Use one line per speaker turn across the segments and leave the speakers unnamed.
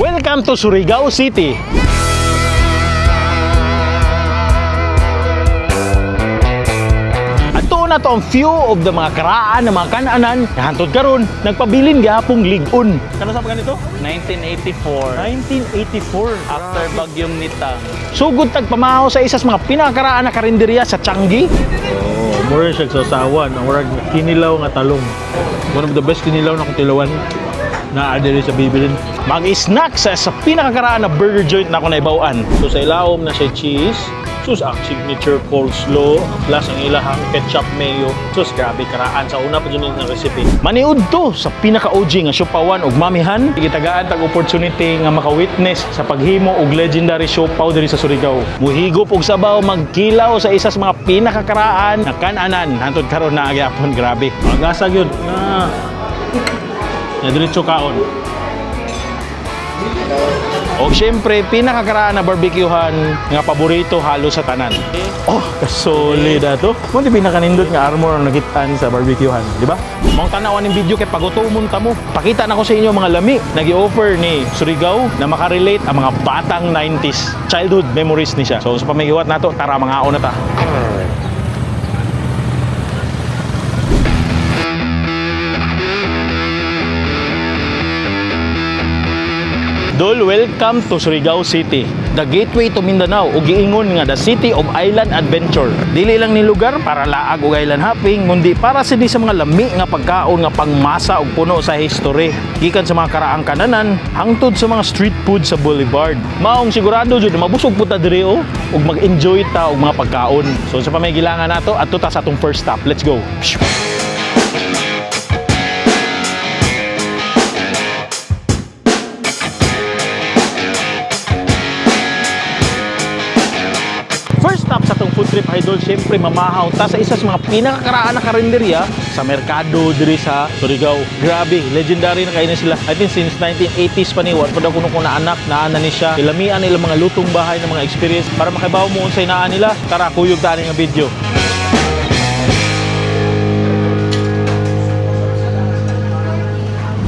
Welcome to Surigao City. Ato na to ang few of the mga karaan ng mga kananan nga hantod karon nagpabilin gihapong lig-on. Kano sa ganito?
1984.
1984.
After Bagyong Nitang.
Sugod tagpamahaw sa isa sa mga pinakaraan na karinderya sa Changi. Oh, mura siya sa sawan, ang murag kinilaw nga talong. One of the best kinilaw na kong tilawan na diri sa Bibilin. Mag-snack sa pinakakaraan na burger joint na ako naibawan. So sa ilawom na siya cheese, sus ang signature coleslaw, plus ang ilahang ketchup mayo. Sus, grabe karaan. Sa una pa dyan yung recipe. Maniud to sa pinaka-OG nga siopawan og mamihan. Gitagaan tag opportunity nga maka-witness sa paghimo og legendary siopaw diri sa Surigao. Muhigop og sabaw, magkilaw sa isa sa mga pinakakaraan na kananan. Hantod karon na gyapon, grabe. Magasa gyud. Na. Na diretso kaon. O syempre, pinakakaraan na barbecuehan nga paborito halos sa tanan. Oh, kasolid ato. Mo di pinakanindot nga armor ang nakitaan sa barbecuehan, di ba? Mong tanawan ning video kay pagutomon ta mo. Pakita na ko sa inyo mga lami na gi-offer ni Surigao na makarelate ang mga batang 90s childhood memories ni siya. So sa pamigiwat nato, tara mga na ta. Dol, welcome to Surigao City, the gateway to Mindanao ug giingon nga the city of island adventure. Dili lang ni lugar para laag ug island hopping, kundi para sad ni sa mga lami nga pagkaon nga pangmasa ug puno sa history. Gikan sa mga karaang kananan hangtod sa mga street food sa boulevard. Maong sigurado jud mabusog pud ta diri oh, ug mag-enjoy ta og mga pagkaon. So sa pamigilangan nato, adto ta sa atong first stop. Let's go. First stop sa atong food trip, idol, syempre mamahaw ta sa isa sa mga pinakakaraan na karinderya sa merkado diri sa Surigao. Grabe, legendary na kayo na sila. I think since 1980s pa ni, wa pa daw kuno ko na anak, naa na ni siya. Ilamian ilang mga lutong bahay ng mga experience para makabaw mo unsay naa nila. Tara, kuyog ta nga video.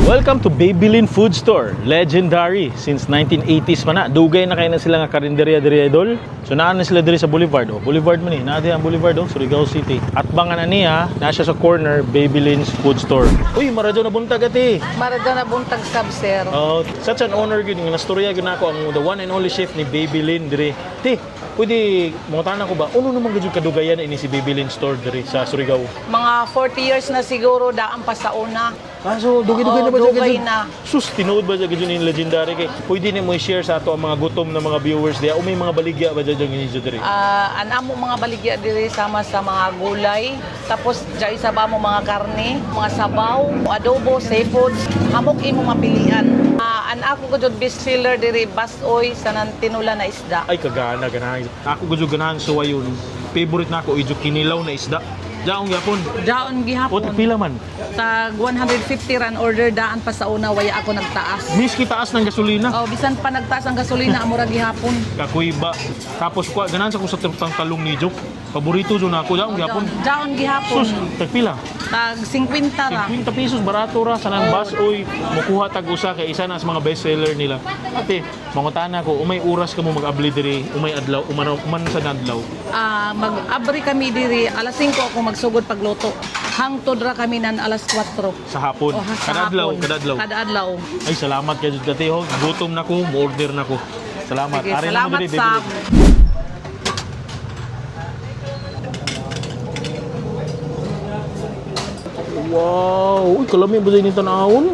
Welcome to Babylin Food Store. Legendary since 1980s pa na. Dugay na kayo na sila nga karinderya diri, idol. So naa na sila diri sa Boulevard. Oh, Boulevard man ni. Naa ang Boulevard oh, Surigao City. At bangan na niya, naa siya sa corner Babylin's Food Store. Uy, maradyo na buntag ate.
Marada na buntag sab, sir.
Oh, such an honor gyud nga nastorya gyud nako ang the one and only chef ni Babylin diri. Te, pwede mangutana ko ba uno naman gyud kadugayan ini si Babylin store diri sa Surigao?
Mga 40 years na siguro daan pa sa una.
Ah, so dugay-dugay
Oo,
na ba siya
dugay
gyud?
na.
Sus, tinuod ba siya gyud yung legendary kay pwede ni mo i-share sa ato ang mga gutom na mga viewers diya o may mga baligya ba dyan inyo diri?
Ah, an amo mga baligya diri sama sa mga gulay, tapos jay sa ba mo mga karne, mga sabaw, adobo, seafoods, hamok imo mapilian. Ah, an ako ko jud best seller diri basoy sa tinula na isda.
Ay kagana ganahan. Ako gud ganahan suwayon. Favorite nako ijo kinilaw na isda. Jaong gyapon.
Daon
O
gihapon.
pila man.
Tag 150 ran order daan pa sa una waya ako nagtaas.
Miski taas ng gasolina.
Oh, bisan pa nagtaas ang gasolina amo ra gihapon.
Kakuyba. Tapos kwa ganahan sa ko sa tang talong ni Jok. Paborito jud nako jaong gyapon.
Daon gihapon.
Sus, tagpila.
Tag 50 ra.
50 pesos barato ra sa nang bus oy mukuha tag usa kay isa na sa mga best seller nila. Ate, mangutana ko umay oras ka mo mag-abli diri, umay adlaw, uman uman sa adlaw.
Ah, mag-abri kami diri alas 5 ako magsugod pagluto. Hangtod ra kami nan alas 4.
Sa hapon.
Oh, ha, sa
Kada adlaw,
hapon.
kada adlaw.
Kada adlaw.
Ay, salamat kay jud ate ho. Gutom na ko, mo-order na ko. Salamat.
Sige,
Ari na mo
salamat
diri,
sa
baby. Wow, uy, kalami ba sa tanawon?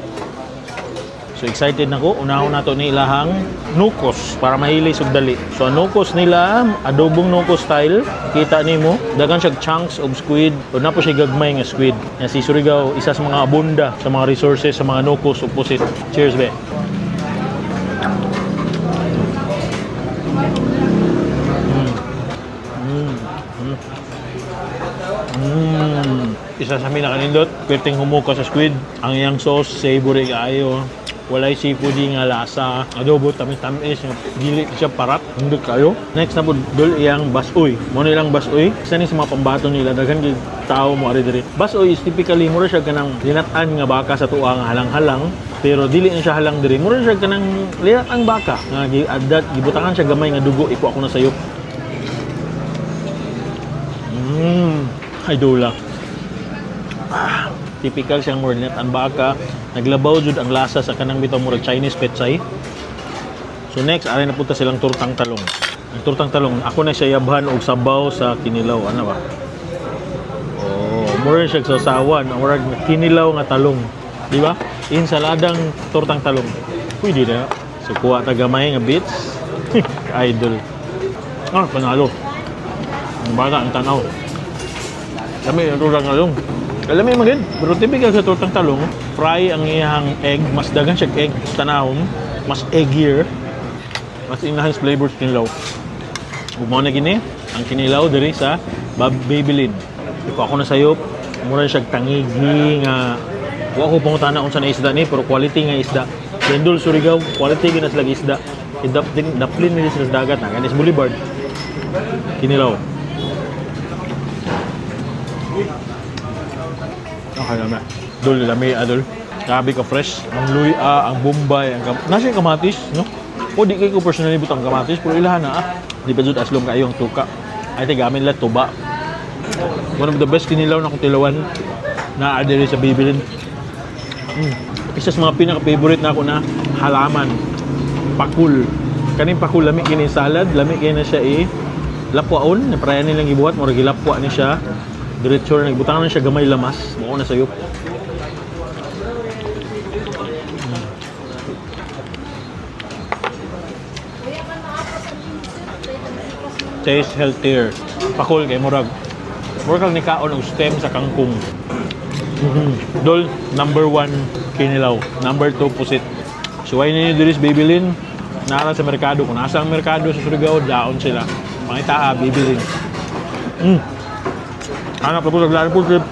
So excited na ko. Unahon nato ni ilahang nukos para mahili og dali. So ang nukos nila, adobong nukos style. Kita nimo, daghan siya chunks of squid. O na po siya gagmay nga squid. Yan si Surigao, isa sa mga abunda sa mga resources sa mga nukos ug pusit. Cheers be. Isa sa pinakanindot, perting humuka sa squid. Ang iyang sauce, savory kaayo. Walay seafoody nga lasa. Adobo, tamis-tamis. Dili siya parat. Hindi kayo. Next na po, dul iyang basoy. Mo na ilang basoy. Isa ni sa mga pambato nila. Daghan gyud tao mo ari diri. Basoy is typically mura siya kanang linat-an nga baka sa tuwa nga halang-halang. Pero dili na siya halang diri. Mura siya kanang lirat ang baka nga giadat gibutangan siya gamay nga dugo iko ako na sayop. Ay dula. Ah, typical siyang murag ang baka. Naglabaw jud ang lasa sa kanang bitaw murag Chinese pechay. So next, aray na punta silang tortang talong. Ang tortang talong, ako na siya yabhan og sabaw sa kinilaw. Ano ba? Oh, mura siya sa sawan, murag kinilaw nga talong. Di ba? Insaladang tortang talong. Pwede na. So kuha ta gamay nga bits. Idol. Ah, panalo. Ang bata ang tanaw. Lami ang tortang talong. Alam mo magid, pero typical sa tortang talong, fry ang iyang egg, mas dagan siya egg tanawon, mas eggier, mas enhanced flavors kinilaw. Ug mao na gini ang kinilaw diri sa Babylin. Iko ako na sayop, mura siya tangigi nga wa ko pangutana unsa na isda ni pero quality nga isda. Lindol Surigao, quality gina sila isda. Idaplin daplin nila sila sa dagat na kanis Boulevard. Kinilaw. Okay lami. Dol lami adol. Grabe ka fresh. Ang luya, ang bombay, ang nasa yung kamatis, no? O di kay ko personally butang kamatis, pero ilahan na ah. Di pa jud aslom kayo ang tuka. Ay te gamin la tuba. One of the best kinilaw na kong tilawan na diri sa Bibilin. Isa sa mga pinaka-favorite na ako na halaman. Pakul. Kaning pakul lami kini salad, lami kini na siya eh. Lapwaon, naprayan nilang gibuhat, murag gilapwa ni siya. Diretso na nagbutangan na siya gamay lamas, mao na sayop. Taste healthier. Pakul kay murag. Murag kang nikaon og stem sa kangkong. Dol, number one, kinilaw. Number two, pusit. Suway ninyo diri sa Bibilin. Nara sa merkado. Kung nasa ang merkado sa Surigao, daon sila. Pangitaa, Bibilin. Hanap na po sa Glan Food Trip.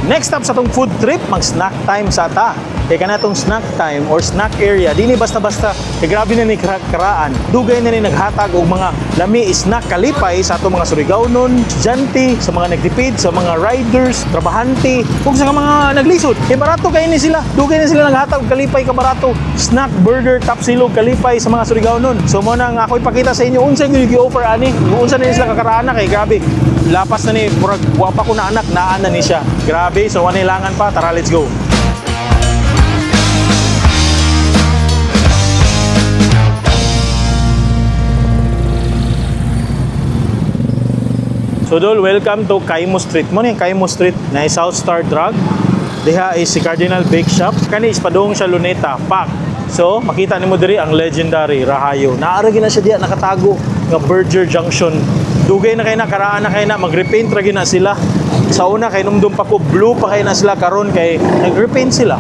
Next up sa tong food trip, mag-snack time sa ta. Kay kana tong snack time or snack area, dili basta-basta. Kay grabe na ni karaan. Dugay na ni naghatag og mga lami snack kalipay sa atong mga Surigaonon, estudyante, sa mga nagtipid, sa mga riders, trabahante, ug sa mga naglisod. Kay barato kay ni sila. Dugay na sila naghatag og kalipay ka barato. Snack, burger, tapsilog, kalipay sa mga Surigaonon. So mo na nga ako ipakita sa inyo unsa gyud gi-offer ani. Unsa na ni sila kakaraan na kay grabe. Lapas na ni murag wa pa ko na anak naa na ni siya. Grabe, so wanilangan pa. Tara, let's go. So Dol, welcome to Kaimo Street. Mo ni Kaimo Street na South Star Drug. Diha is si Cardinal Bake Shop. Kani is padung sa Luneta, Pak. So, makita nimo diri ang legendary Rahayo. Naara gyud na siya diha nakatago nga Berger Junction. Dugay na kay na karaan na kay na mag-repaint ra gyud na sila. Sa una kay numdum pa ko blue pa kay na sila karon kay nag-repaint sila.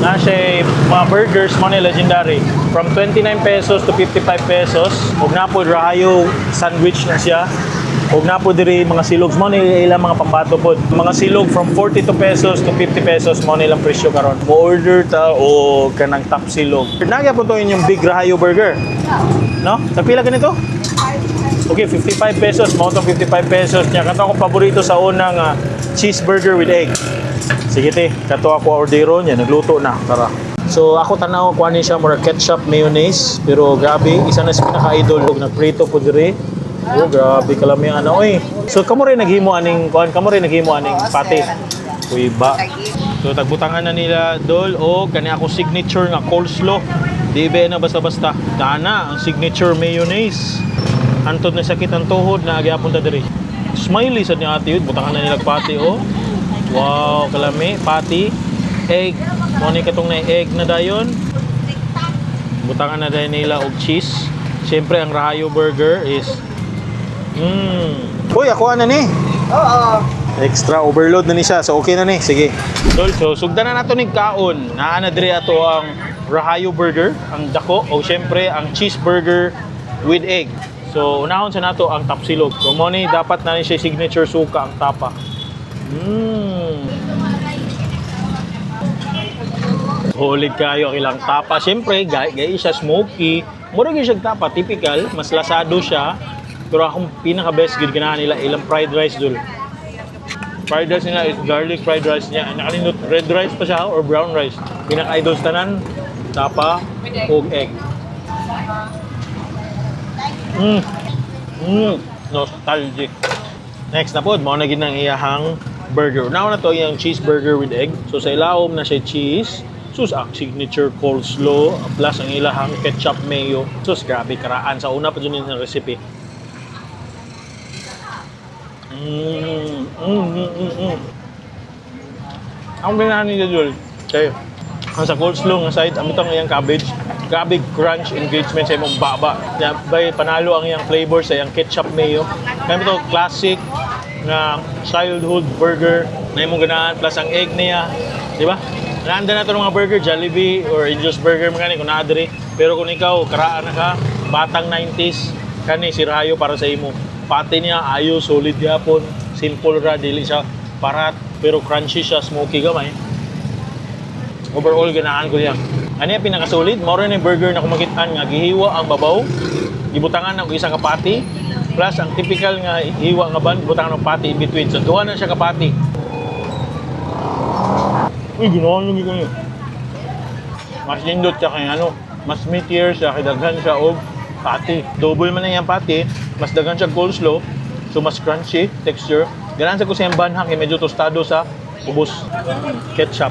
Na siya mga burgers mo ni legendary from 29 pesos to 55 pesos. Ug na po Rahayo sandwich na siya. Ug na po diri mga silogs mo ni ilang mga pambato pod. Mga silog from 42 pesos to 50 pesos mo ni ilang presyo karon. Mo order ta o kanang top silog. Nagya po to inyong Big Rahayo burger. No? Tagpila ganito? Okay, 55 pesos. Mao tong 55 pesos niya. Kato akong paborito sa una nga cheeseburger with egg. Sige te, kato ako ordero niya, nagluto na. Tara. So ako tanaw ko ani siya mura ketchup mayonnaise, pero grabe, isa na sa pinaka-idol og nagprito po diri. Oh, grabe kalami ang ano oy. So kamo rin naghimo aning kuan, kamo rin naghimo aning pati. Uy ba. So tagbutangan na nila dol o kani ako signature nga coleslaw. Di ba na basta-basta. Dana ang signature mayonnaise. Antod na sakit ang tuhod na gyapon ta diri. Smiley sad ni ate yun, butangan na nila pati oh. Wow, kalami, pati, egg. Mo ni katong na egg na dayon. Butangan na dayon nila og cheese. Siyempre ang Rahayo burger is Uy, ako na ni.
Oo.
Extra overload na ni siya. So okay na ni. Sige. Dol, so sugdan na nato ni kaon. Naa na diri ato ang Rahayo burger, ang dako o syempre ang cheeseburger with egg. So unahon sa nato ang tapsilog. So mo ni dapat na ni siya signature suka ang tapa. Hulig kayo ang ilang tapa. Siyempre, gay siya smoky. Mura gyud siya tapa, typical. Mas lasado siya. Pero akong pinaka-best gyud ganahan nila ilang fried rice dul. Fried rice nila is garlic fried rice niya. Nakalindot, red rice pa siya or brown rice. Pinaka-idol sa tanan, tapa ug egg. Nostalgic. Next na po, mao na gid ang iyahang burger. Now na to iyang cheeseburger with egg. So sa ilawom na siya cheese. Sus, ang signature coleslaw plus ang ilahang ketchup mayo. Sus, grabe karaan. Sa una pa dyan yung recipe. Ang ganahan niya Jul. Okay. Ang sa coleslaw nga side, ang itong iyang cabbage. Grabe crunch engagement sa imong baba. Ya, bay panalo ang iyang flavor sa iyang ketchup mayo. Kaya ito classic nga childhood burger na imong ganahan plus ang egg niya, di ba? Naanda na ito ng mga burger, Jollibee or Angel's Burger mga ni kung naa diri. Pero kung ikaw karaan na ka, batang 90s, kani si Rayo para sa imo. Pati niya ayo solid gyapon, simple ra dili siya parat pero crunchy siya, smoky gamay. Overall ganahan ko niya. Ano yung pinakasolid? Mao ni burger na kumakitaan nga gihiwa ang babaw, gibutangan ng isa ka patty, plus ang typical nga hiwa nga bun, gibutangan ng patty in between. So duha na siya ka patty. Uy, ginawa lagi ko niya. Mas nindot siya kay ano, mas meatier siya, kay daghan siya og patty. Double man na iyang patty, mas daghan siya coleslaw, so mas crunchy texture. Ganahan sa ko sa iyang bun ha, kay medyo tostado sa ubos. Ketchup.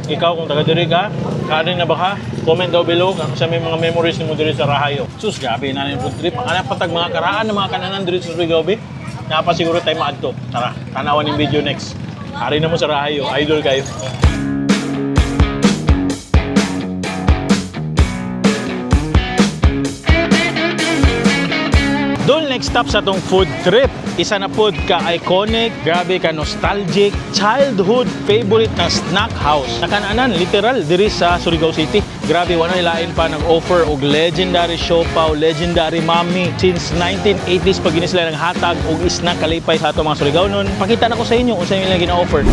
Ikaw kung taga diri ka, kanin na ba ka? Comment down below kung sa may mga memories nimo diri sa Rahayo. Sus, grabe na yung food trip. Ang anak patag mga karaan ng mga kananan diri sa Surigao be. Napa siguro tayo maadto. Tara, tanawan yung video next. Hari na mo sa Rahayo, idol kayo. Doon next stop sa tong food trip. Isa na food ka iconic, grabe ka nostalgic, childhood favorite na snack house. Nakananan literal diri sa Surigao City. Grabe wala lain pa nag-offer og legendary siopaw, legendary mami since 1980s pag gini sila ng hatag og snack kalipay sa ato mga Surigao nun. Pakita na ko sa inyo unsa ilang gina-offer.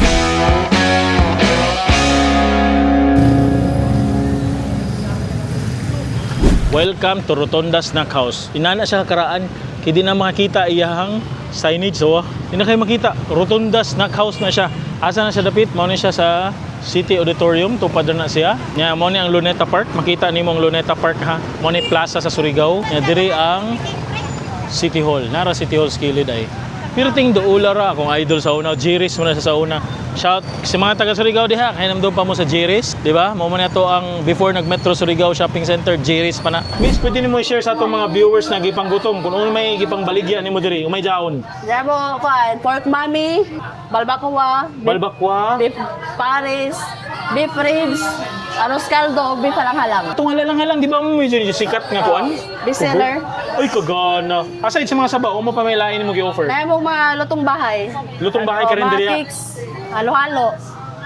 Welcome to Rotonda Snack House. Inana siya karaan, kay di na makita iyahang signage so di na kayo makita. Rotonda Snack House na siya. Asa na siya dapit? Mao ni siya sa City Auditorium, tupad na siya. Nya mao ni ang Luneta Park. Makita nimo ang Luneta Park ha. Mao ni plaza sa Surigao. Nya diri ang City Hall. Nara City Hall skilid ay. Pero ting duula ra akong idol sa una, Jiris mo na siya sa una. Shout sa mga taga Surigao diha, kay namdom pa mo sa Jiris, di ba? Mao man na to ang before nag Metro Surigao Shopping Center, Jiris pa na. Miss, pwede nimo i-share sa atong mga viewers na gipanggutom kung unay may gipangbaligya nimo diri, umay jaon.
Diyan mo, kuan, pork mami, balbacoa, beef,
Balbakwa.
beef paris, beef ribs, arroz caldo, beef halang-halang.
Itong halang-halang, di ba mo medyo sikat nga kuan?
Best seller.
Uy, kagana. Aside sa mga sabaw, mo pa may lain mo gi-offer.
Kaya mo mga lutong bahay.
Lutong bahay
O,
karinderya.
Mga cakes, halo-halo,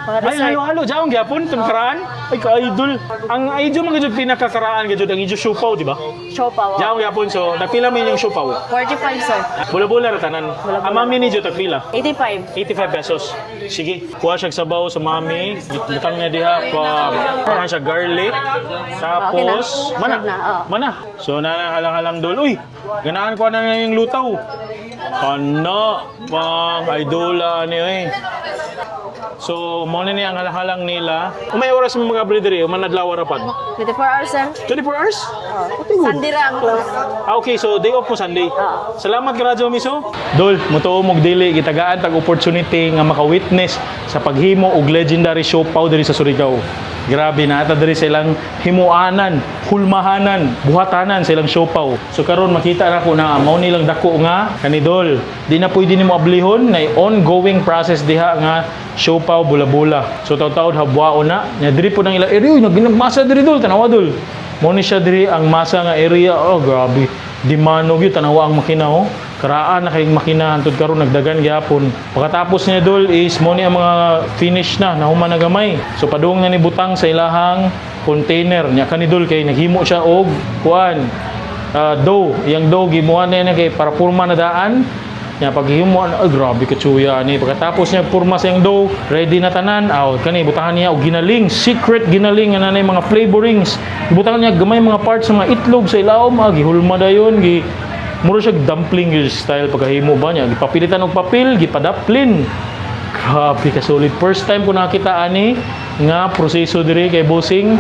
mga
Ay,
dessert.
halo-halo, jaon gyapon itong karaan. Ay, ka-idol. Ang idol mga jud pinakakaraan gyud ang idol siopaw, di ba?
Siopaw.
Jaon gyapon so nagpila man yung siopaw.
45, sir.
Bula-bula ra tanan. Ang mami ni jud tagpila.
85.
85 pesos. Sige, kuha siya sabaw sa mami. Butang niya diha pa parang siya garlic. Tapos,
Okay na.
mana.
Serve na, oo.
Mana. So na halang-halang dol. Uy, ganahan ko na na yung lutaw. Kana, pang idola niyo eh. So, mo na niya ang halang-halang nila. Umay oras mo mga diri, umanadlaw ra pag.
24 hours, sir.
24 hours?
Oh. Sunday ra ang close.
Ah, okay, so day off mo Sunday.
Oo.
Salamat karadyo miso. Dol, mutuo mog dili gitagaan tag opportunity nga maka-witness sa paghimo og legendary siopaw diri sa Surigao. Grabe na ata diri sa ilang himuanan, hulmahanan, buhatanan sa ilang siopaw. So karon makita na ko na mao nilang dako nga kanidol. Di na pwede nimo ablihon na ongoing process diha nga siopaw bula-bula. So taw-taod habwaon na. Nya diri po nang ilang area, uy, nagmasa diri dol, tanawa dol. Mo ni siya diri ang masa nga area. Oh, grabe. Di manog yun, tanawa ang makina oh. Karaan na kayong makina hantod karon nagdagan gyapon. Pagkatapos niya dol is mo ni ang mga finish na nahuman na gamay. So padung na ni butang sa ilahang container nya kani dol kay naghimo siya og kuan dough. Iyang dough gimuha na niya kay para purma na daan. Nya paghimo ay grabe ka tsuya ni. Pagkatapos niya purma sa iyang dough, ready na tanan. Aw kani butangan niya og ginaling, secret ginaling nga nanay mga flavorings. Butangan niya gamay mga parts sa mga itlog sa ilawom, ah, gihulma dayon, gi Mura siya dumpling yung style pagkahimo ba niya. Gipapilitan og papel, gipadaplin. Grabe ka solid. First time ko nakita ani nga proseso diri kay Bossing.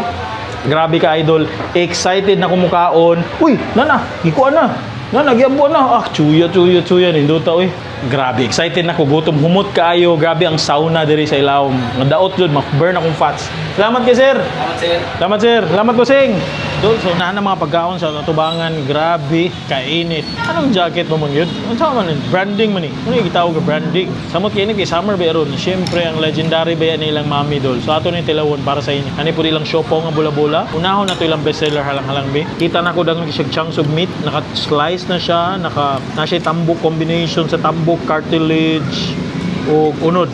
Grabe ka, idol. Excited na kumukaon. Uy, nana, gikuan na. Nana, giambuan na. Ah, chuya, chuya, chuya. Ninduta, uy. Grabe, excited na ko. Gutom, humot kaayo. Grabe ang sauna diri sa ilawom. Nga daot yun, ma-burn akong fats. Salamat kay sir.
Salamat, sir.
Salamat, sir. Salamat, Bossing. Dol, so na mga pagkaon sa tubangan, grabe, kainit. Anong jacket mo man yun? Ano sa man yun? Branding man eh. Ano yung gitawag nga branding? Samot kainit kay summer ba ron? Siyempre, ang legendary ba yan ilang mami, dol. So ato ni tilawon para sa inyo. Ano po ilang siopaw nga bola-bola. Unahon na to ilang bestseller halang-halang be. Kita na ko dangon siya chunks of meat. Naka-slice na siya. Naka, na siya tambok combination sa tambok, cartilage, o unod.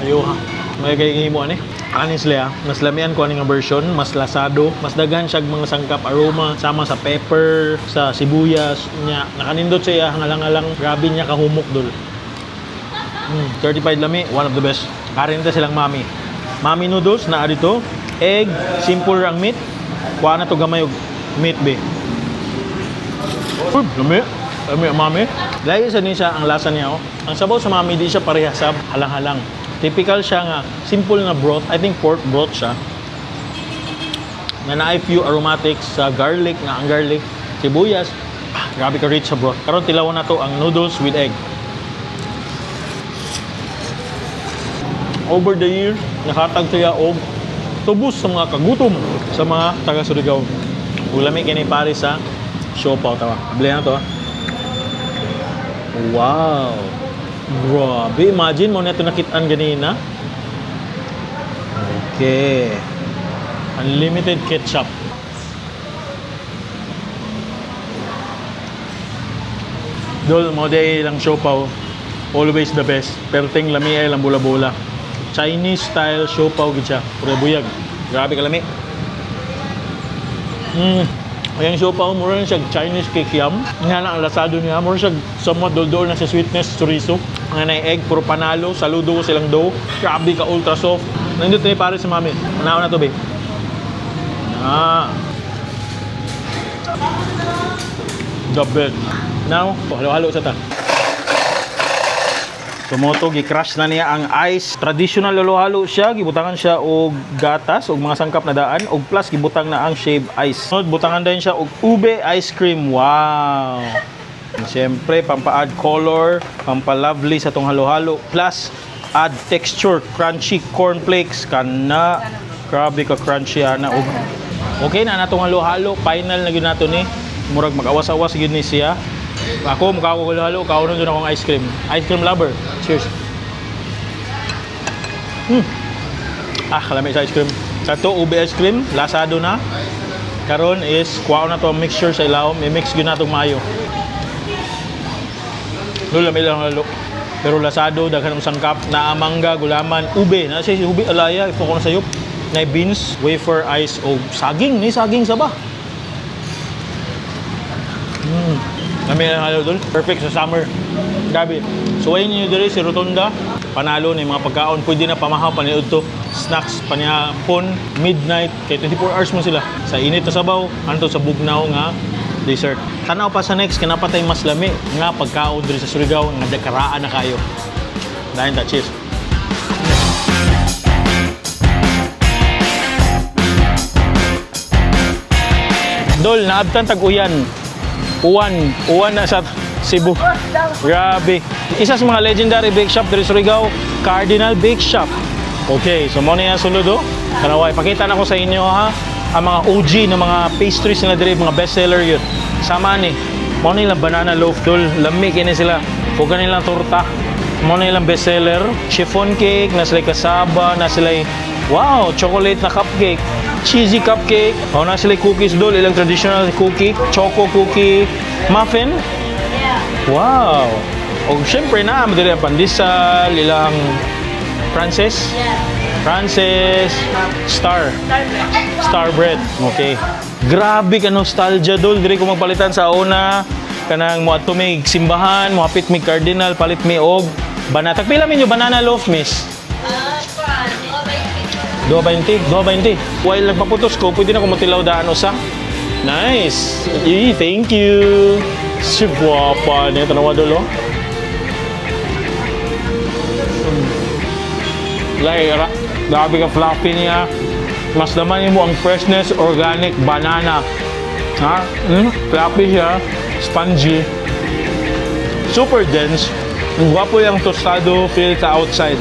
Ayo ha. May kay himo ani. Honestly ah, mas lamian ko ani nga version, mas lasado, mas daghan siya mga sangkap aroma sama sa pepper, sa sibuyas nya. Nakanindot siya hangalang-alang, grabe niya kahumok dol. 35 lami, one of the best. Karin ta silang mami. Mami noodles na dito, egg, simple rang meat. Kuha na to gamay og meat be. Uy, lami. Lami ang mami. Lahi sa ni siya ang lasa niya. Oh. Ang sabaw sa mami, di siya pareha sa halang-halang. Typical siya nga, simple na broth. I think pork broth siya. Na naay few aromatics sa garlic, na ang garlic, sibuyas. Ah, grabe ka rich sa broth. Karon tilawan na to ang noodles with egg. Over the years, nakatag siya og tubos sa mga kagutom sa mga taga Surigao. Ulami kini pare sa siopaw tawa. Abli na to. Ah. Wow. Grabe, imagine mo na ito nakitaan ganina. Okay. Unlimited ketchup. Dol, mo day lang siopaw. Always the best. Perting lami ay lang bula-bula. Chinese style siopaw gid siya. Puro buyag. Grabe ka lami. Ayan siopaw, mura na siya Chinese kikiam. Nga na ang lasado niya. Mura siya somewhat doldol na sa sweetness, chorizo. Nga na yung egg, puro panalo. Saludo ko silang dough. Grabe ka ultra soft. Nandito ni pare sa mami. Manaw na to, babe. Ah. The best. Now, halo-halo sa ta. Tumoto, gi-crush na niya ang ice. Traditional halo-halo siya, gibutangan siya og gatas og mga sangkap na daan og plus gibutang na ang shaved ice. Sunod, butangan din siya og ube ice cream. Wow. Siyempre, pampa-add color, pampa-lovely sa tong halo-halo. Plus, add texture, crunchy cornflakes kana. Grabe ka crunchy ana og. Okay na natong halo-halo, final na gyud nato ni. Murag mag-awas-awas gyud ni siya. Ako mukha ko halo-halo, kaunon jud akong ice cream. Ice cream lover. Cheers. Ah, kalami sa ice cream. Kato ube ice cream, lasado na. Karon is kuha na to ang mixture sa ilawom, i-mix gyud natong maayo. Lolo, lami lang lalo. Pero lasado, daghan ang sangkap, naamangga, gulaman, ube. Na siya ube alaya, ifo ko na sayop. Na beans, wafer, ice, o saging. Ni saging sa ba? Lami lang halo dol. Perfect sa summer. Grabe. So ayun niyo diri si Rotonda. Panalo ni mga pagkaon. Pwede na pamahaw paniud to. Snacks panihapon, midnight, kay 24 hours mo sila. Sa init na sabaw, anto sa bugnaw nga dessert. Tanaw pa sa next, kinapatay mas lami nga pagkaon diri sa Surigao nga dekaraan na kayo. Dahin ta, cheers. Dol, naabtan tag uyan. Uwan, uwan na sa Cebu. Grabe. Isa sa mga legendary bake shop diri sa Surigao, Cardinal Bake Shop. Okay, so mo na yung sulod oh. Kanaway, pakita na ko sa inyo ha ang mga OG na mga pastries nila diri, mga bestseller yun. Sama ni. Mo na ilang banana loaf dol, lami kini sila. Ug kanilang torta. Mo na ilang bestseller, chiffon cake, na sila kasaba, na sila wow, chocolate na cupcake, cheesy cupcake. O na sila cookies dol, ilang traditional cookie, choco cookie, muffin. Wow. O syempre na, madali ang pandesal, ilang Francis? Francis Star. Star bread. Okay. Grabe ka nostalgia dol diri ko magpalitan sa una kanang moadto mig simbahan, moapit mig cardinal, palit mi og banana. Tagpila minyo banana loaf, miss? 2.20, 2.20. While nagpaputos ko, pwede na ko motilaw daan usa. Nice! Eh, thank you! Si guwapa niya. Tanawa dolo. Like, grabe ka fluffy niya. Mas naman mo ang freshness, organic banana. Ha? Fluffy siya. Spongy. Super dense. Ang gwapo yung tostado feel sa outside.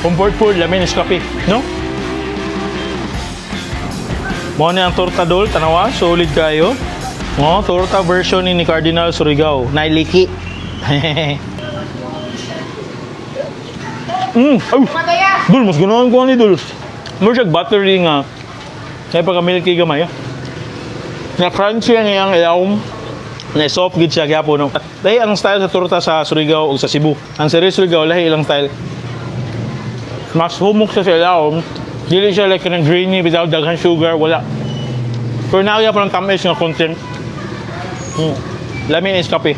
Comfort food, lamin is kape. No? Mo ni ang torta dol, tanawa, solid kayo. Oh, torta version ni Cardinal Surigao. Nailiki. Ay. Dul, mas ganahan ko ni Dul. Mo siya buttery nga. Kaya pagka milky gamay. Ah. Na crunchy ang iyang ilawom. Na soft gid siya gyapon no. Lahi ang style sa torta sa Surigao ug sa Cebu. Ang sa Surigao lahi ilang style. Mas humok siya sa ilawom. Dili siya like kanang grainy without daghan sugar, wala. Pero naaya pa ng tamis nga content. Lami is kape.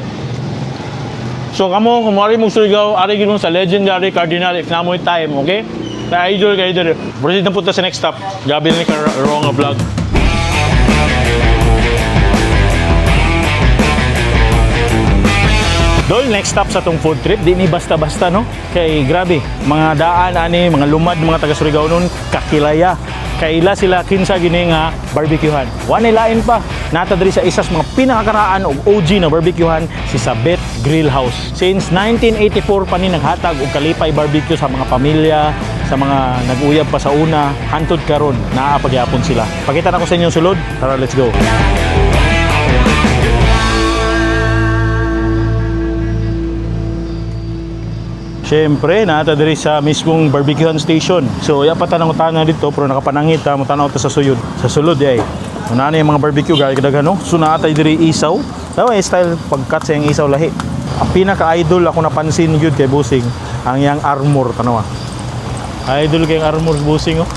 So kamo, kung mari mo Surigao, ari gid mo sa legendary Cardinal if namoy time, okay? Na idol kayo dere. Proceed na punta sa next stop. Grabe ni ka wrong nga vlog. Dol, next stop sa tong food trip, di ni basta-basta no? Kay grabe, mga daan ani, mga lumad, mga taga Surigao nun, kakilaya. Kaila sila kinsa gini nga barbecuehan. Wa lain pa. Nata diri sa isa sa mga pinakakaraan og OG na barbecuehan si Sabet Grill House. Since 1984 pa ni naghatag og kalipay barbecue sa mga pamilya, sa mga nag-uyab pa sa una, hantod karon naa pagyapon sila. Pakita na ko sa inyong sulod. Tara, let's go. Siyempre, naata diri sa mismong barbecuehan station. So, ya pa tanong tana dito pero nakapanangit ta, motanaw ta sa suyod. Sa sulod ay. Una na yung mga barbecue gay kadaghan no. So naatay diri isaw. Tawa eh, style pagkat sa iyang isaw lahi. Ang pinaka-idol ako napansin gyud kay Busing ang iyang armor tanawa. Idol kay ang armor Busing oh.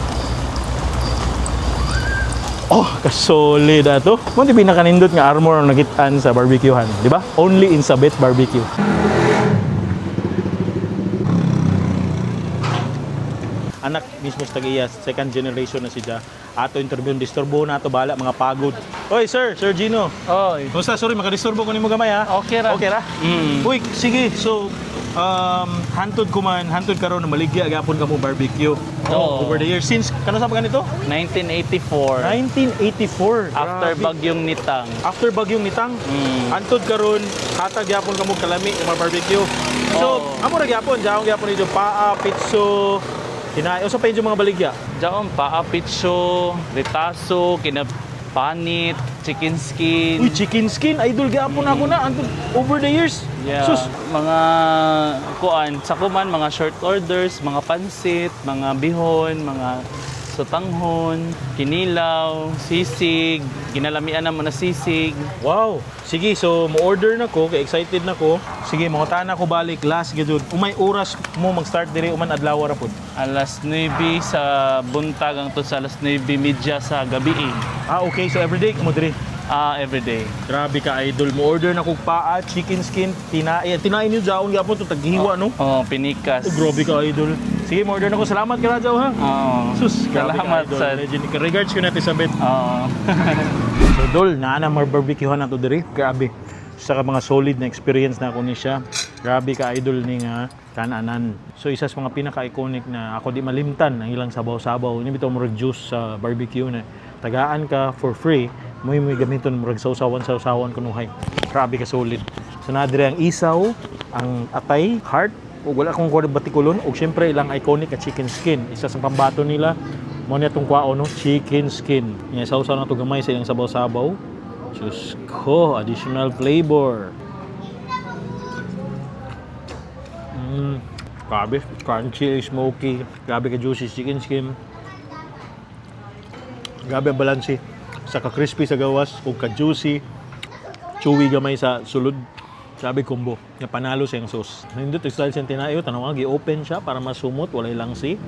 Oh, kasolid ato. Mo di pinakanindot nga armor ang nakitaan sa barbecuehan, di ba? Only in Sabet Barbecue. Anak mismo sa tagiya, second generation na siya. Ato interview, disturbo na ato bala mga pagod. Oy, sir, Sir Gino.
Oy.
Kumusta? Sorry, makadisturbo ko nimo gamay ha.
Okay ra.
Okay ra. Uy, sige. So, hantod ko man, hantod karon na maligya gyapon ka mo barbecue. No,
Oo.
over the years since kano sa pa ganito?
1984.
1984.
After
Grabe.
bagyong Nitang.
After bagyong Nitang. Hantod karon hatag gyapon ka mo kalami nga mga barbecue. So,
Oo.
amo ra gyapon, jaon gyapon ninyo paa, pitso, kinay. Usa pa yung mga baligya?
Diyan paa, pitso, retaso, kinapanit, chicken skin.
Uy, chicken skin, idol gyapon ako na hantod over the years.
Yeah.
Sus,
Mga kuan, sa kuman mga short orders, mga pansit, mga bihon, mga sotanghon, kinilaw, sisig, ginalamian na mo na sisig.
Wow. Sige, so mo-order na ko, kay excited na ko. Sige, mangutan na ko balik last gyud. Umay oras mo mag-start diri uman adlaw ra pud.
Alas 9 sa buntag ang sa alas 9:30 sa gabi eh.
Ah, okay. So everyday mo diri.
Ah, everyday.
Grabe ka idol. Mo order na kog paa, chicken skin, tinae. Tinae niyo jaon gyapon to taghiwa no.
Oh, pinikas.
Oh, grabe ka idol. Sige, mo order na ko. Salamat ka Rajaw ha.
Oo.
Sus, grabe ka,
Salamat
idol.
sa
Legend. Regards ko natin sa bed.
Oo.
So dol, naa na mar barbecuehan na to diri. Grabe. Sa ka mga solid na experience na ako ni siya. Grabe ka idol ni nga kananan. So isa sa mga pinaka-iconic na ako di malimtan ang ilang sabaw-sabaw. Ini bitaw murag juice sa barbecue na tagaan ka for free. Moy moy gamiton murag sausawan-sausawan kunuhay. Grabe ka solid. So naa diri ang isaw, ang atay, heart, ug wala akong kuha batikulon ug syempre ilang iconic nga chicken skin. Isa sa pambato nila mo niya tong kwao no, chicken skin. Nga sausaw na to gamay sa ilang sabaw-sabaw. Diyos ko, additional flavor. Grabe, crunchy, smoky, grabe ka juicy chicken skin. Grabe ang balanse. Sa ka-crispy sa gawas, ug ka-juicy, chewy gamay sa sulod. Grabe combo. Nga panalo siyang sauce. Nindot style siyang tinayo, tanaw gi-open siya para masumot, walay langsi.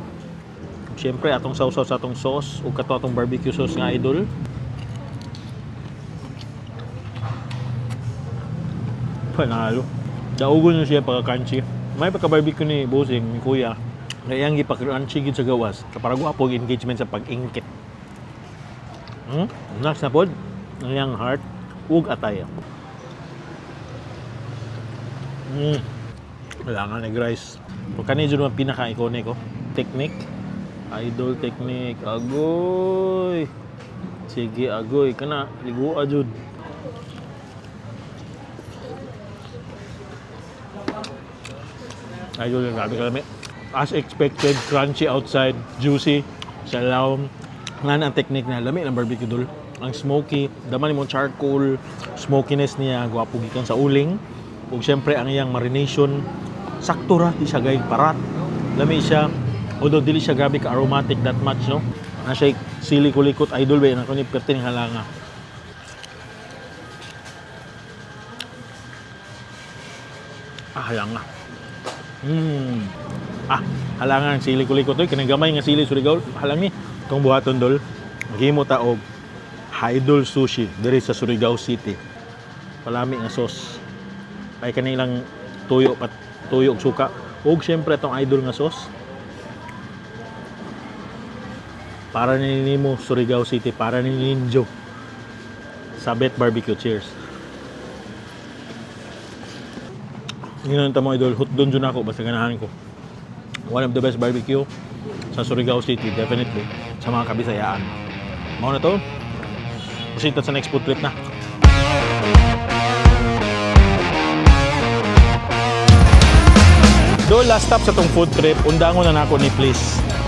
Siyempre, atong sausaw sa atong sauce ug kato atong barbecue sauce nga idol. Panalo. Daugon na siya pagka-crunchy. May pagka-barbecue ni Bossing, ni Kuya. Nga iyang gipa-crunchy gid sa gawas. Kapara gwapo ang engagement sa pag-ingkit. Next na pod. Ang iyang heart ug atay. Kailangan nag-rice. So, kani jud ang pinaka-iconic oh. Technique. Idol technique. Agoy. Sige, agoy. Kana, ligua jud. Idol, grabe kalami. As expected, crunchy outside, juicy sa lawom. Nga ang technique na lami ng barbecue, dol. Ang smoky, daman mo charcoal, smokiness niya, gwapo gikan sa uling. Ug syempre ang iyang marination, sakto ra, di siya gay parat. Lami siya, although dili siya grabe ka aromatic that much, no? Na siya sili kulikot, idol ba, na kuni perting halanga. Ah, halanga. Ah, halangan sili kulikot oy, kanang gamay nga sili Surigao, halang ni. Itong buhaton, dol. Maghimo ta og Idol Sushi diri sa Surigao City. Palami nga sauce. Ay kanilang tuyo pat tuyo og suka. Ug syempre itong idol nga sauce. Para ni nimo Surigao City, para ni Ninjo. Sabet Barbecue, cheers. Nginoon ta mo, idol, hotdog jud ako basta ganahan ko. One of the best barbecue sa Surigao City, definitely sa mga Kabisayaan. Mao na to. Proceed ta sa next food trip na. Do last stop sa tong food trip, undangon na nako ni please.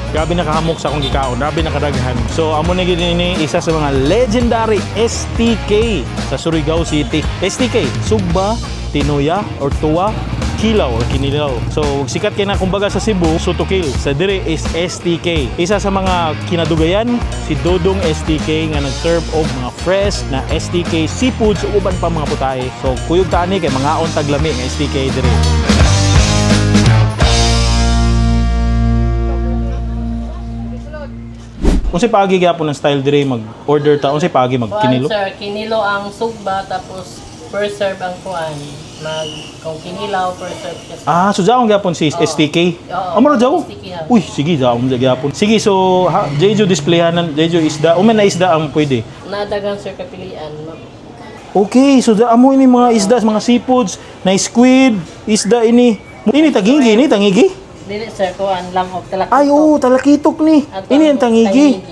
Grabe nakahamok sa akong gikaon, grabe nakadaghan. So amo na gid ini isa sa mga legendary STK sa Surigao City. STK, Sugba, Tinoya or Tuwa, Kilaw or Kinilaw. So sikat kay na kumbaga sa Cebu, Sutukil. Sa dire is STK. Isa sa mga kinadugayan si Dodong STK nga nag-serve og mga fresh na STK seafoods ug uban pa mga putahe. So kuyog tani kay mangaon taglami nga STK dire. Unsay paagi gyapon ang style dire mag-order ta? Unsay paagi
Kuan
magkinilo?
sir, kinilo ang sugba tapos first serve ang kuan. Mag kung kinilaw first serve siya. Sir.
Ah, so jaon gyapon si STK.
Oo.
Amo ra jaw?
STK ha.
Uy, sige jaon gyapon. Sige, so ha, Jeju displayhanan, Jeju isda. Uman na isda ang pwede.
Nadagang sir kapilian.
Okay, so amo ini mga isda, mga seafoods, na squid, isda ini. Ini taginggi, ini tangigi.
Dili sir, kuan lang og talakitok.
Ay, oo, talakitok ni.
At
Ini ang tangigi.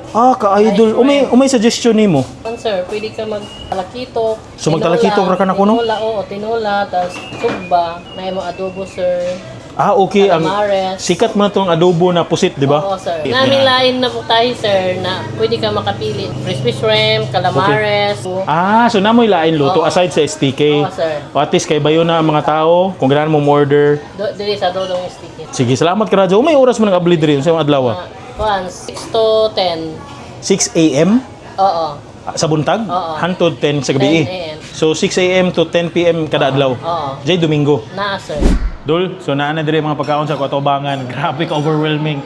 Ah, ka-idol. Umay suggestion nimo.
Kuan sir, pwede ka magtalakitok.
So, magtalakitok ra ka na kuno?
Tinola, oo, tinola, tapos sugba, na mo adobo sir.
Ah, okay. Ang
Calamares.
sikat mo na tong adobo na pusit, di ba?
Oo, sir. Namin lain na po tayo, sir, na pwede ka makapili. Crispy shrimp, calamares.
Ah, so namoy lain luto
Oo.
aside sa STK.
Oo, sir.
O at least kay bayo na ang mga tao kung ganahan mo order.
Dili sa Dodong STK.
Sige, salamat ka radyo. May oras mo nang abli diri sa mga adlaw.
Ah, kuan, 6 to 10.
6 a.m.
Oo.
Sa buntag?
Oo.
Hantod 10 sa gabi.
10 a.m.
So 6 a.m. to 10 p.m. kada adlaw.
Oo.
Jay Domingo.
Naa, sir.
Dol, so naa na diri mga pagkaon sa Katobangan. Grabe ka overwhelming.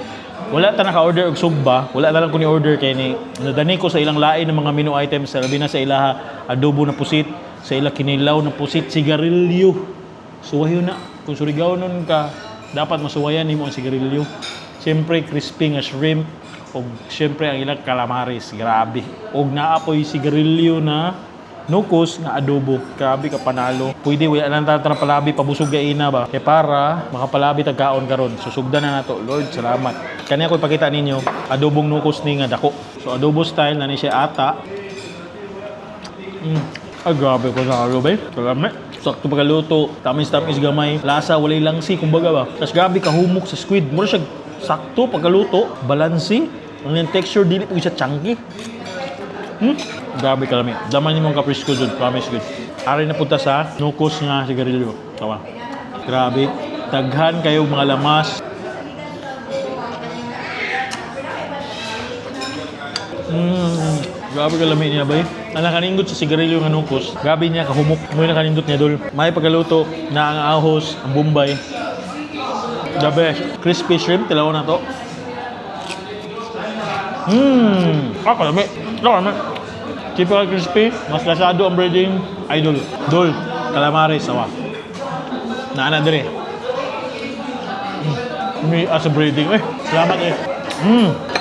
Wala ta naka-order og sugba, wala na lang ko ni order kay ni nadani ko sa ilang lain ng mga menu items sa labi na sa ilaha adobo na pusit, sa ila kinilaw na pusit, sigarilyo. Suwayo na. Kung Surigao nun ka, dapat masuwayan nimo ang sigarilyo. Siyempre crispy nga shrimp og siyempre ang ilang calamares, grabe. Og naa po'y sigarilyo na nukos nga adobo. Grabe ka panalo. Pwede wala lang tata palabi pabusog gaina ba. Kay para makapalabi tagkaon karon. Susugdan na nato. Lord, salamat. Kani ako ipakita ninyo adobong nukos ni nga dako. So adobo style na ni siya ata. Ay, grabe ko sa adobo eh. Salamat. Sakto pagkaluto, tamis-tamis gamay, lasa walay langsi kumbaga ba. Tas grabe kahumok sa squid. Mura siya sakto pagkaluto, balansi. Ang iyang texture dili po siya chunky. Grabe kalami. Daman ni mong kaprisko jud, promise good. Ari na punta sa nukos nga sigarilyo. Tawa. Grabe. Daghan kayo mga lamas. Grabe kalami niya bay. Ang nakanindot sa sigarilyo nga nukos. Grabe niya kahumok. Muy nakanindot niya dol. May pagkaluto na ang ahos, ang bombay. The best. Crispy shrimp, tilaw na to. Ah, kalami. Kalami. Typical crispy, mas lasado ang breading. Idol. Dol. Calamares, sawa. Naana dire. May as a breading. Eh, salamat eh.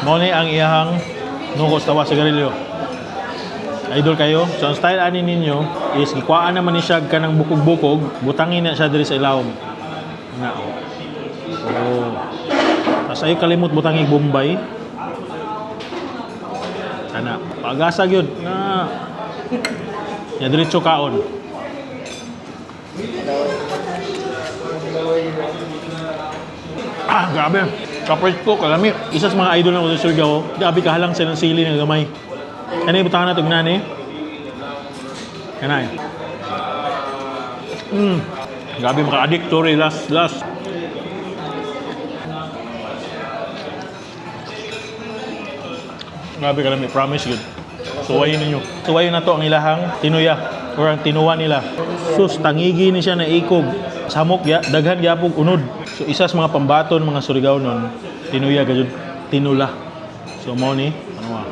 Mao ni ang iyahang nukos tawa sigarilyo. Idol kayo. So ang style ani ninyo is gikuhaan naman ni siya kanang bukog-bukog, butangin na siya diri sa ilawom. Na. Oh. Tapos ay kalimot butangin Bombay. Kana, pagasa gyud na. Ya, diretso kaon. Ah, grabe. Kapalit ko, kalami. Isa sa mga idol na ko sa Surigao, grabe kahalang sa ng sili ng gamay. Ano yung butangan na ito, eh? Kanay. Grabe, maka-addict. Sorry, last, last. Grabe kalami, promise good. Suwayin ninyo. Suwayin na to ang ilahang tinuya or ang tinuwa nila. Sus, tangigi ni siya na ikog. Samok ya, daghan gyapong unod. So isa sa mga pambaton mga Surigao nun, tinuya gayud, tinula. So mo ni, ano ah.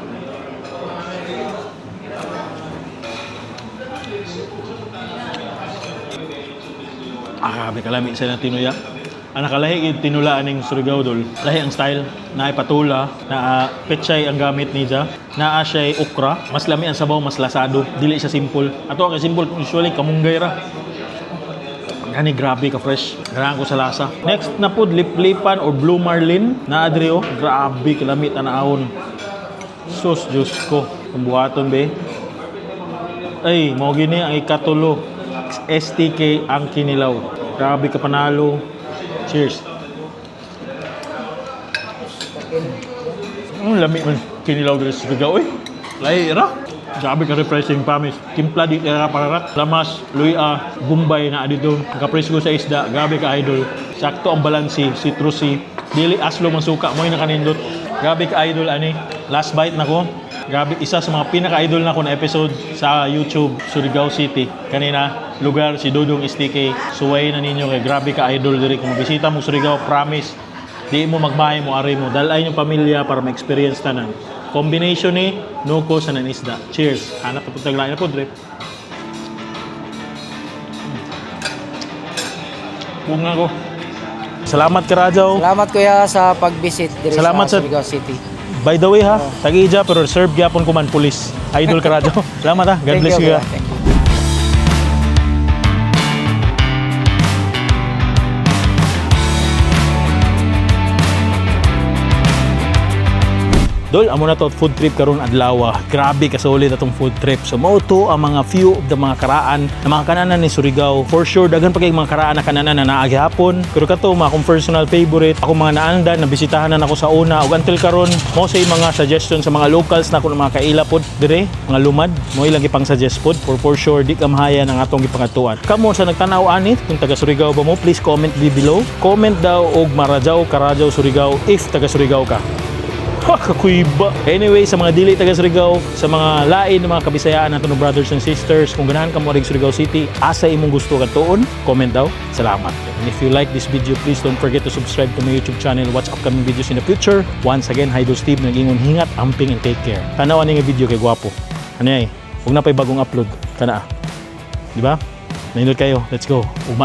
Ah, grabe kalami sa ng tinuya. Ang nakalahi gid tinula aning Surigao, dol. Lahi ang style, naay patula, naa pechay ang gamit niya, naa siya'y okra. Mas lami ang sabaw, mas lasado. Dili siya simple. Ato ang simple usually kamunggay ra. Gani grabe ka fresh. Ganahan ko sa lasa. Next na pud, liplipan or blue marlin na adrio. Grabe kalami tanawon. Sus, Diyos ko. Kung buhaton be. Ay, mao gini ang ikatulo. STK ang kinilaw. Grabe ka panalo. Cheers. Ang lami man kinilaw diri sa Surigao eh. Lahi ra. Grabe ka refreshing, promise. Timpla di ka pararat. Lamas, luya, Bombay na dito. Nakapresko sa isda. Grabe ka idol. Sakto ang balansi, citrusy. Dili aslo masuka mo yung nakanindot. Grabe ka idol ani. Last bite na ko. Grabe, isa sa mga pinaka-idol na ko na episode sa YouTube, Surigao City. Kanina, lugar si Dudong STK. Suway na ninyo kay grabe ka idol diri. Kung bisita mo Surigao, promise, di mo magmahay mo ari mo. Dalay yung pamilya para ma-experience tanan. Combination ni nuko sa nanisda. Cheers. Hanap na puntag lain na po, drip. Bunga ko. Salamat Karajaw.
Salamat kuya sa pag-visit diri
Salamat
sa
sa-
Surigao City.
By the way ha, tag-ija pero serve gyapon ko man pulis. Idol Karajaw. Salamat ha. God
Thank
bless
you,
you.
kuya.
Ha.
Thank you.
Dol, amo na to food trip karon adlaw. Grabe ka solid atong food trip. So mao to ang mga few of the mga karaan na mga kananan ni Surigao. For sure daghan pa kay mga karaan na kananan na naa gihapon. Pero kato mga akong personal favorite, ako mga naandan na bisitahan na nako sa una ug until karon mo say mga suggestion sa mga locals na ako ng mga kaila pod dire, mga lumad, mo ilang gipang suggest pod for sure di ka mahaya ng atong gipangatuan. Kamo sa nagtan-aw ani kung taga Surigao ba mo, please comment di below. Comment daw og Marajaw, Karajaw, Surigao if taga Surigao ka. Ha, kakuyba. Anyway, sa mga dili taga Surigao, sa mga lain ng mga kabisayaan nato ng brothers and sisters, kung ganahan ka mo rin Surigao City, asa imong gusto katuon, comment daw. Salamat. And if you like this video, please don't forget to subscribe to my YouTube channel, watch upcoming videos in the future. Once again, Hydro Steve, nag-ingon hingat, amping, and take care. Tanawan ni nga video kay gwapo. Ano ay? Huwag na pa'y bagong upload. Kana ah. Di ba? Nindot kayo. Let's go. Ugma na.